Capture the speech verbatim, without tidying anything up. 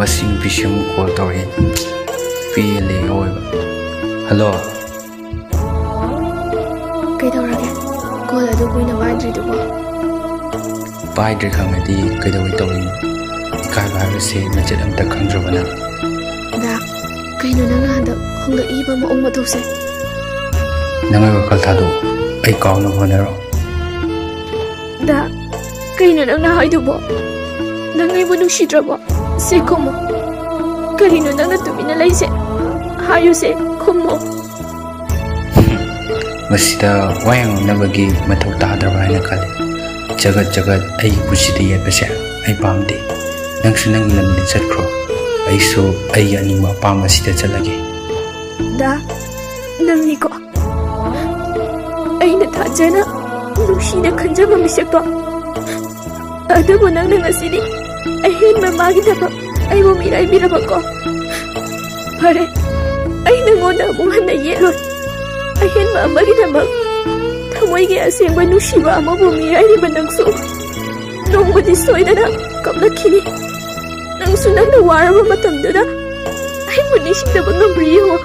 ꯑꯁꯤ ꯅꯨꯄꯤꯁꯤ ꯑꯃꯨꯛ ꯀꯣꯜ ꯇꯧꯔꯛꯑꯦ꯫ ꯄꯦꯜꯂꯦ ꯑꯑꯣꯏꯕ꯫ ꯍꯜꯂꯣ꯫ ꯀꯩꯗꯧꯔꯒꯦ? ꯀꯣꯜ ꯑꯗꯨ ꯀꯨꯏꯅ ꯄꯥꯏꯗ꯭ꯔꯤꯗꯨꯕꯣ? ꯄꯥꯏꯗ꯭ꯔꯦ ꯈꯪꯉꯗꯤ ꯀꯩꯗꯧꯕꯩ ꯇꯧꯔꯤꯅꯣ? ꯏꯀꯥꯏꯕ ꯍꯥꯏꯕꯁꯦ ꯃꯆꯦꯠ ꯑꯝꯇ ꯈꯪꯗ꯭ꯔꯕ ꯅꯪ? ꯗꯥ, ꯀꯩꯅꯣ ꯅꯪꯅ ꯍꯟꯗꯛ ꯍꯣꯡꯂꯛꯏꯕ ꯃꯑꯣꯡ ꯃꯇꯧꯁꯦ? ꯅꯪ ꯑꯩ ꯋꯥꯈꯜ ꯊꯥꯗꯣꯛꯑꯣ꯫ ꯑꯩ ꯀꯥꯎꯅꯕ ꯍꯣꯠꯅꯔꯣ꯫ ꯗꯥ, ꯀꯩꯅꯣ ꯅꯪꯅ ꯍꯥꯏꯗꯨꯕꯣ? ꯅꯪ ꯑꯩꯕꯨ ꯅꯨꯡꯁꯤꯗ꯭ꯔꯕꯣ? ꯁꯦ ꯈꯨꯝꯃꯣ꯫ ꯀꯔꯤꯅꯣ ꯅꯪꯅ ꯇꯨꯃꯤꯟꯅ ꯂꯩꯁꯦ? ꯍꯥꯏꯌꯨꯁꯦ, ꯈꯨꯝꯃꯣ꯫ ꯃꯁꯤꯗ ꯋꯥ ꯌꯥꯝ ꯉꯥꯡꯅꯕꯒꯤ ꯃꯊꯧ ꯇꯥꯗ꯭ꯔꯕ ꯍꯥꯏꯅ ꯈꯜꯂꯤ꯫ ꯆꯒꯠ ꯆꯒꯠ ꯑꯩꯒꯤ ꯄꯨꯟꯁꯤꯗ ꯌꯦꯠꯄꯁꯦ ꯑꯩ ꯄꯥꯝꯗꯦ꯫ ꯅꯪꯁꯨ ꯅꯪꯒꯤ ꯂꯝꯕꯤꯗ ꯆꯠꯈ꯭ꯔꯣ, ꯑꯩꯁꯨ ꯑꯩꯒꯤ ꯑꯅꯤꯡꯕ ꯑꯄꯥꯝꯕꯁꯤꯗ ꯆꯠꯂꯒꯦ꯫ ꯗꯥ, ꯅꯪꯅꯤꯀꯣ ꯑꯩꯅ ꯊꯥꯖꯅ ꯅꯨꯡꯁꯤꯅ ꯈꯟꯖꯕ ꯃꯤꯁꯛꯇꯣ꯫ ꯑꯗꯨꯕꯨ ꯅꯪꯅ ꯉꯁꯤꯗꯤ ꯑꯍꯦꯟꯕ ꯃꯥꯒꯤꯗꯃꯛ ꯑꯩꯕꯨ ꯃꯤꯔꯥꯏꯕꯤꯔꯕꯀꯣ꯫ ꯐꯔꯦ, ꯑꯩ ꯅꯪꯉꯣꯟꯗ ꯑꯃꯨꯛ ꯍꯟꯅ ꯌꯦꯠꯂꯣꯏ꯫ ꯑꯍꯦꯟꯕ ꯑꯃꯒꯤꯗꯃꯛ ꯊꯃꯣꯏꯒꯤ ꯑꯁꯦꯡꯕ ꯅꯨꯡꯁꯤꯕ ꯑꯃꯕꯨ ꯃꯤꯔꯥꯏꯔꯤꯕ ꯅꯪꯁꯨ ꯅꯣꯡꯃꯗꯤ ꯁꯣꯏꯗꯅ ꯀꯞꯂꯛꯈꯤꯅꯤ꯫ ꯅꯪꯁꯨ ꯅꯪꯅ ꯋꯥꯔꯕ ꯃꯇꯝꯗꯨꯗ ꯑꯩꯕꯨ ꯅꯤꯡꯁꯤꯡꯗꯕ ꯉꯝꯕ꯭ꯔꯥ ꯌꯦꯡꯉꯣ꯫